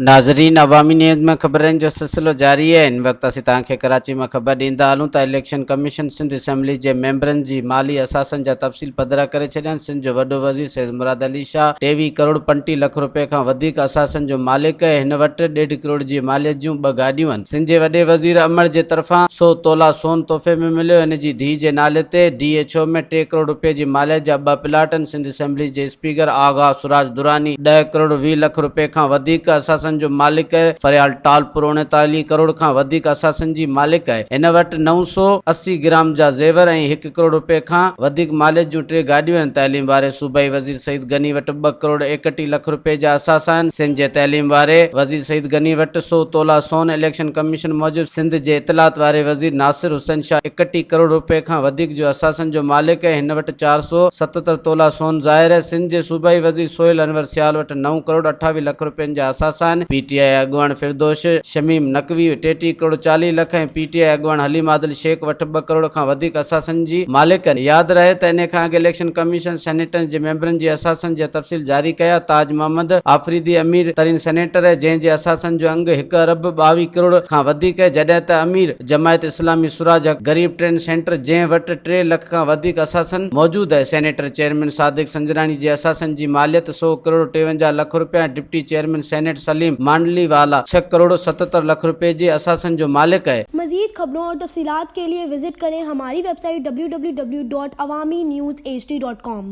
ناظرين عوامي نيوز ۾ خبرن جو سلسلو جاري آهي هن وقت اسين توهان کي ڪراچي مان خبر ڏيندا هلون ته اليڪشن ڪميشن سنڌ اسيمبلي جي ميمبرن جي مالي اثاثن جا تفصيل پڌرا ڪري ڇڏيا آهن سنڌ جو وڏو وزير سيد مراد علي شاهه 23 ڪروڙ 35 لک روپيه کان وڌيڪ اثاثن جو مالڪ آهي هن وٽ ڏيڍ ڪروڙ جي ماليت جون ٻه گاڏيون آهن سنڌ جي وڏي وزير امڙ جي طرفان سو تولا سون تحفي ۾ مليو هن جي ڌيء جي نالي تي ڊي ايڇ او ۾ ٽي ڪروڙ روپيه جي ماليت جا ٻه پلاٽ آهن سنڌ اسيمبلي جي اسپيڪر آغا سراج دراني ڏهه ڪروڙ 20 لک روپيه کان وڌيڪ اثاثن جو مالڪ آهي، فريال ٽالپر 39 ڪروڙ کان وڌيڪ اثاثن جي مالڪ آهي، هن وٽ 980 گرام جا زيور ۽ هڪ ڪروڙ روپيه کان وڌيڪ ماليت جون ٽي گاڏيون آهن، تعليم واري صوبائي وزير سعيد غني وٽ ٻه ڪروڙ 31 لک روپيه جا اثاثا آهن، سنڌ جي تعليم واري وزير سعيد غني وٽ سو تولا سون، اليڪشن ڪميشن موجب سنڌ جي اطلاعات واري وزير ناصر حسين شاهه 31 ڪروڙ روپيه کان وڌيڪ جو اثاثن جو مالڪ آهي، هن وٽ 477 تولا سون ظاهر آهي، سنڌ جي صوبائي وزير سهيل انور سيال وٽ نو ڪروڙ 28 لک روپين جا اثاثا آهن، پي ٽي آء اڳواڻ فردوس شميم نقوي 33 ڪروڙ 40 لک ۽ پي ٽي آء اڳواڻ حليم عادل شيخ وٽ ٻه ڪروڙ کان وڌيڪ اثاثن جي مالڪ آهن. ياد رهي ته انهي کان اڳ اليڪشن ڪميشن سينيٽرن جي ميمبرن جي اثاثن جا تفصيل جاري ڪيا، تاج محمد آفريدي امير ترين سينيٽر آهي، جنهن جي اثاثن جو انگ هڪ ارب 22 ڪروڙ کان وڌيڪ آهي، جڏهن ته امير جماعت اسلامي سراج حق غريب ٽرين سينٽر جنهن وٽ ٽي لک کان وڌيڪ اثاثن موجود آهي، سينيٽر چيئرمين صادق سنجراڻي جي اثاثن جي ماليت سؤ ڪروڙ 53 لک رپيا ۽ deputy chairman senate Saleem Mandviwala ڇهه ڪروڙ 77 لک رپئي جي اثاثن جو مالڪ آهي. مزيد خبرون اور تفصيلات کے لئے وزٽ ڪرين ھماري web site www.awamiNewsHD.com.